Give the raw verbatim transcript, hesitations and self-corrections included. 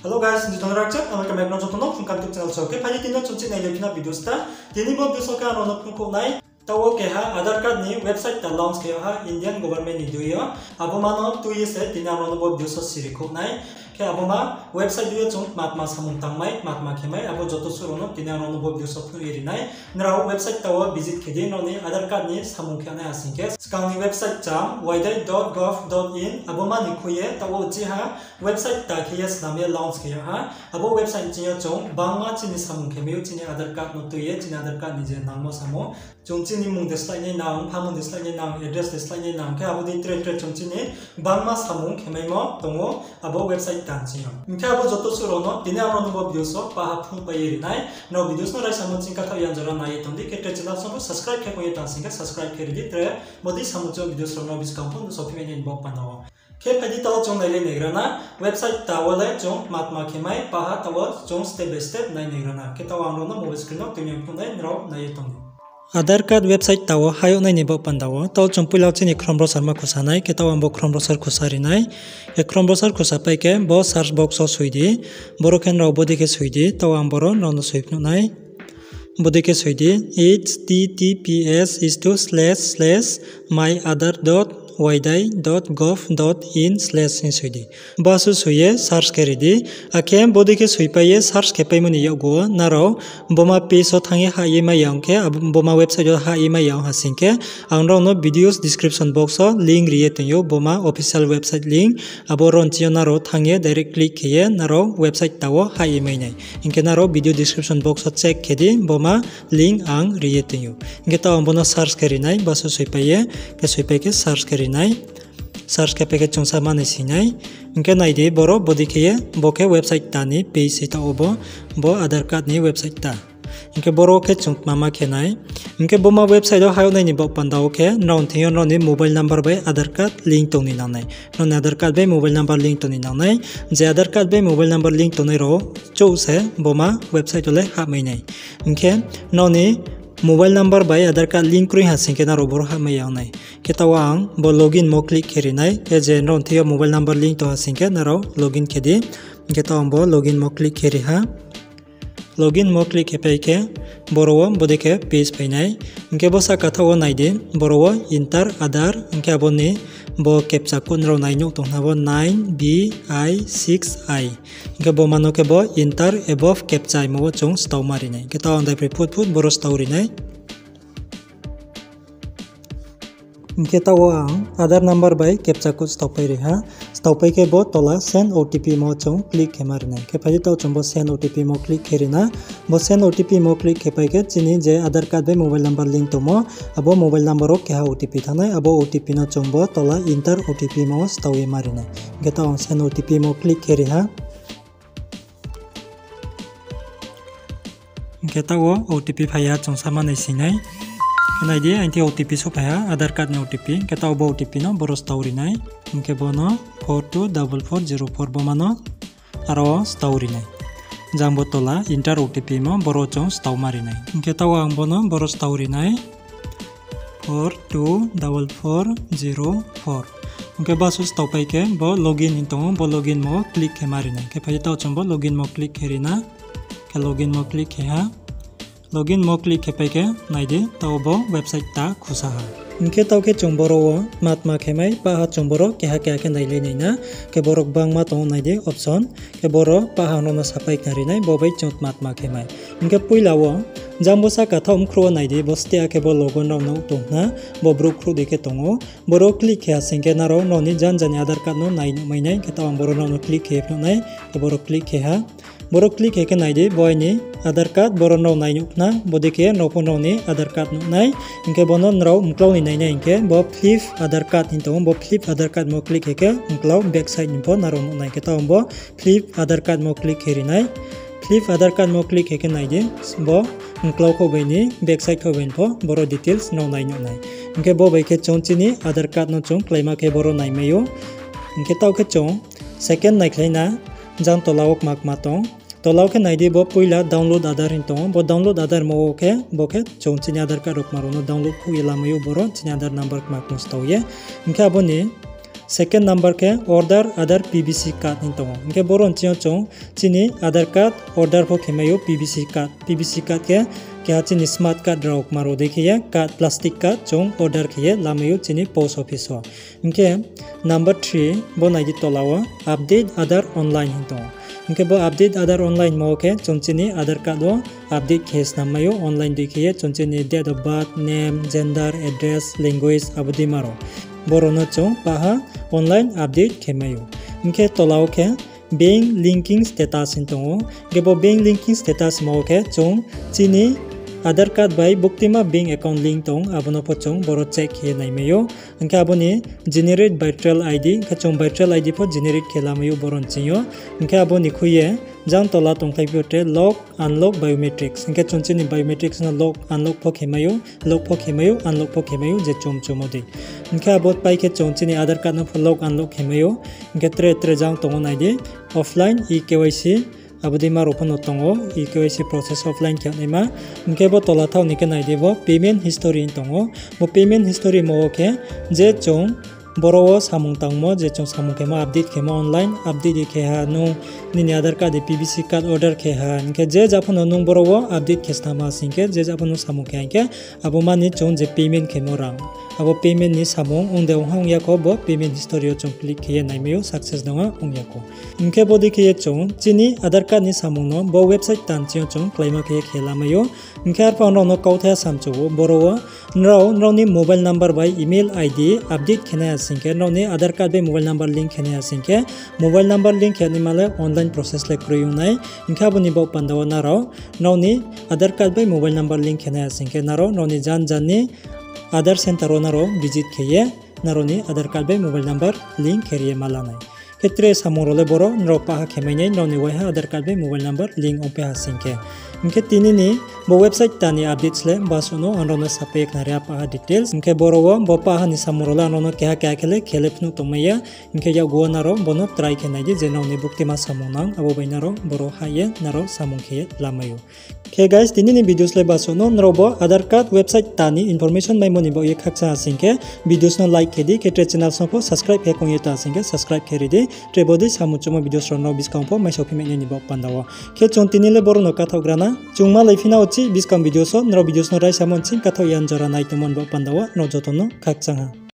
Hello guys, joto no rakchak, ang khe Mekno joto no phung kam YouTube channel so. Khe phai di tini chung chini nailai phina video sta. Tini bo video so khe ang rao no phnuh khouh nai. Taoh wo keha Aadhaar card ni website ta launch khe yag ha Indian government ni dui yo. Abo ma no tui ye se tini ang rao no bo video so siri khouh nai. Khe abo ma website dui yo chung tma tma samung tangmai, tma tma khe mai, abo joto suh rao no tini ang rao no bo video so phnuh ye ri nai. Nrao website ta wo visit khe di, nrao ni Aadhaar card ni samung khe nai asing khe. Skang ni website cham, waidai dot gov dot in, abo ma ni khui ye, taoh wo chi ha website ta khe ye snam ye launch khe yag ha. Abo website ching yo chung bangma chini samung khe mai ou, chini Aadhaar card no tui ye, chini Aadhaar card ni je nangmo samung. Chung chini mung de slái nai nang, pha mung de slái nai nang, address de slái nai nang, khe abo dei tre tre chung chini bangma samung khe maimo tong ou abo website ta ching yo. Hing khe abo joto suh rao no tini ang rao no bo video so paha phnuh pai ye ri nai. Nrao videos no raisa mo ching kathaoh ya jora nai ye tong di, khe tre channel so pho subscribe khe kong ye tang sing khe subscribe khe ri di tre. Bodei samung chung videos rao no buskang pho nuhsao phi mai nai ni baoh panda wo. Khe phai di taoh chung nailai naigra na, website ta wo le chung tma tma khe mai, paha taoh wo chung step by step nai naigra na. Khe taoh ang rao no mobile screen no tuimai phnuh nai, nrao nai ye tong di. Aadhaar card website ta wo hayag nai ni baoh panda wo, taoh chung poila chini Chrome browser ma khusa nai, khe taoh ang bo Chrome browser khusa ri nai. Khe Chrome browser khusa pai khe bo search box wo soi di, boro khe nrao bodei khe soi di, taoh ang boro nrao no soi phnuh nai. Bodei khe soi di, H T T P S is to slash slash my Aadhaar dot waidai dot gov dot in slash hing soi di. Basu soi ye search khe ri di. Akhe bodei khe soi pai ye search khe paimo ni yakgu wo nrao boma page wo thanng ye hah ye mai ya ong khe, boma website wo hah ye mai ya ong ha sing khe, ang nrao no videos description box wo link ri ye tong ou, boma official website link. Abo ron ching yo nrao thanng ye direct click khe ye nrao website ta wo hah ye mai nai. Hing khe nrao video description box wo check khe di, boma link ang ri ye tong ou. Hing khe taoh ang bo no search khe ri nai, basu soi pai ye, khe soi pai khe search khe ri nai. Search khe pai khe chung sa manai sing nai. Hing khe nai di boro bodei khe ye, bo khe website ta ni page se taoh wo bo, bo Aadhaar card ni website ta. Hing khe boro khe chung tma ma khe nai. Hing khe boma website wo hayag nai ni baoh panda wo khe, nrao thing yo nrao ni mobile number bai Aadhaar card link tong ni nang nai. Nrao ni Aadhaar card bai mobile number link tong ni nang nai. Je Aadhaar card bai mobile number link tongnai rao chouh se boma website wo le hah mai nai. Hing khe nrao ni mobile number bai Aadhaar card link kroi ha sing khe nrao boro hah mai ya ong nai. Khe taoh ang bo login mo click khe ri nai. Khe je nrao thing yo mobile number link tong ha sing khe nrao login khe di. Hing khe taoh ang bo login mo click khe ri ha. Login mo click khe pai khe boro wo bodei khe page phai nai. Hing khe bo sahka thaoh wo nai di, boro wo enter Aadhaar, hing khe abo ni bo captcha code nrao nai nuh tong khna bo nine B I six I. Hing khe bo ma no khe bo enter above captcha hingmo wo chung stao ma ri nai. Hing khe taoh ang daiphri phut phut boro stao ri nai. Hing khe taoh wo ang Aadhaar number bai captcha code stao pai ri ha. Stao pai khe bo tola send O T P mo chung click khe ma ri nai. Khe phai di taoh chung bo send O T P mo click khe ri na. Bo send O T P mo click khe pai khe chini je Aadhaar card bai mobile number link tongmo, abo mobile number wo keha O T P thanng nai, abo O T P no chung bo tola enter O T P mo stao ye ma ri nai. Hing khe taoh ang send O T P mo click khe ri ha. Hing khe taoh wo O T P phai ha chung sa manai sing nai. Khe nai di, aini thing O T P souhphai ha, Aadhaar card ni O T P. Hing khe taoh bo O T P no boro stao ri nai. Hing khe bo no four two double four zero four bo ma no aro stao ri nai. Jang bo tola enter O T P mo boro chung stao ma ri nai. Hing khe taoh ang bo no boro stao ri nai. Four two double four zero four. Hing khe basu stao pai khe bo login hing tong ou, bo login mo click khe ma ri nai. Khe phai di taoh chung bo login mo click khe ri na. Khe login mo click khe ha. Login mo click khe pai khe nai di, taoh bo website ta khusa ha. Hing khe taoh khe chung boro wo tma tma khe mai, paha chung boro keha keha khe nailai nai na. Khe boro gbangma tong ou nai di option. Khe boro paha no no sapai khna ri nai, bo bai chung tma tma khe mai. Hing khe poila wo, jang bo sahka thaoh mkhrouh wo nai di, bo stia khe bo logo nrao nuh tong khna, bo brouh khrouh dei khe tong ou. Boro click khe ha sing khe nrao nrao ni jan jan ni Aadhaar card no nai nuh mai nai, khe taoh ang boro nrao no click khe phnuh nai, khe boro click khe ha. Boro click khe khe nai di, bo aini Aadhaar card, boro nrao nai nuh khna, bodei khe nrao pho nrao ni Aadhaar card nuh nai. Hing khe bo no nrao mklau ni nai nai hing khe bo flip Aadhaar card hing tong ou, bo flip Aadhaar card mo click khe khe mklau back side ni pho nrao nuh nai. Khe taoh ang bo flip Aadhaar card mo click khe ri nai. Flip Aadhaar card mo click khe khe nai di, bo mklau khouh bai ni, back side khouh bai ni pho boro details nrao nai nuh nai. Hing khe bo bai khe chung chini Aadhaar card no chung kláima khe boro nai mai ou. Hing khe taoh khe chung second naikhlai na, jang tola wo kma kma tong. Tola wo khe nai di, bo poila download Aadhaar hing tong ou, bo download Aadhaar mo wo khe, bo khe chung chini Aadhaar card rao kma rao no download khouh ye lamai ou, boro chini Aadhaar number kma kma stao ye. Hing khe abo ni Second number khe order Aadhaar P V C card hing tong ou. Hing khe boro ni ching yo chung chini Aadhaar card order pho khe mai ou, P V C card. P V C card khe keha chini smart card rao kma rao dei khe ye card, plastic card chung order khe ye lamai ou chini post office wo. Hing khe number three, bo nai di tola wo update Aadhaar online hing tong ou. Hing khe bo update Aadhaar online hingmo wo khe chung chini Aadhaar card wo update khe snam mai ou online dei khe ye chung chini date of birth, name, gender, address, language abo dei ma rao. Boro no chung paha online update khe mai ou. Hing khe tola wo khe bank linking status hing tong ou. Hing khe bo bank linking status hingmo wo khe chung chini Aadhaar card bai buktima bank account link tong, abo no pho chung boro check khe ye naimai ou. Hing khe abo ni generate virtual I D, hing khe chung virtual I D pho generate khe lamai ou boro ni ching yo. Hing khe abo ni khui ye jang tola tongthai phi yo tre lock, unlock biometrics. Hing khe chung chini biometrics no lock, unlock pho khe mai ou, lock phe khe mai ou, unlock pho khe mai ou, je chum chumo dei. Hing khe abo pai khe chung chini Aadhaar card no pho lock, unlock khe mai ou. Hing khe tre tre jang tong ou nai di, offline e-K Y C, abo dei ma rao pho no tong ou, e-K Y C process offline khe naima. Hing khe bo tola thaoh ni khe nai di bo payment history hing tong ou. Bo payment history hingmo wo khe je chung boro wo samung tangmo, je chung samung khemo, update khemo, online update di khe ha nung, nini Aadhaar card de P V C card order khe ha, hing khe je ja pho no nung boro wo update khe snam ha sing khe, je ja pho no samung khe ha hing khe, abo mani chung je payment khemo rang, abo payment ni samung ong de ong ha ong ya kho, bo payment history yo chung click khe ye naimai ou success dong ha ong ya kho. Hing khe bo dei khe ye chung chini Aadhaar card ni samung no bo website tanching yo chung kláima khe ye khe lamai ou. Hing khe arphuh ang nrao no kauthai samchu ou, boro wo nrao, nrao ni mobile number bai email I D update khe nai ha sing khe, nrao ni Aadhaar card bai mobile number link khe nai ha sing khe, mobile number link khe naima le online process le kroi ong nai. Hing khe abo ni baoh panda wo nrao, nrao ni Aadhaar card bai mobile number link khe nai ha sing khe, nrao, nrao ni jan jan ni Aadhaar center wo nrao visit khe ye, nrao ni Aadhaar card bai mobile number link khe ri ye ma la nai. Khe tre samung rao le boro nrao paha khe mai nai, nrao ni waiha Aadhaar card bai mobile number link ong pai ha sing khe. Hing khe tini ni bo website ta ni updates le basuh no ang nrao no sapai ye khnari ha paha details. Hing khe boro wo bo paha ni samung rao le ang nrao no keha keha khe le khe le phnuh tongmai ya. Hing khe yakgu wo nrao bo no try khe nai di, je nrao ni buktima samung nang, abo bai nrao boro hah ye nrao samung khe ye lamai ou. Khe guys, tini ni videos le basuh no, nrao bo Aadhaar card website ta ni information maimo ni baoh ye khakchang ha sing khe, videos no like khe di, khe tre channel no pho subscribe khe kong ye ta sing khe subscribe khe ri di, tre bo dei samung chumo videos rao nrao buskang pho maisao phi mai nai ni baoh panda wo. Khe chung tini le boro no kathaoh gra na, chung malai phi na uchih buskang videos wo, nrao videos no raisamo ching kathaoh yan jora nai tongmo ni baoh panda wo, nrao joto no khakchang ha.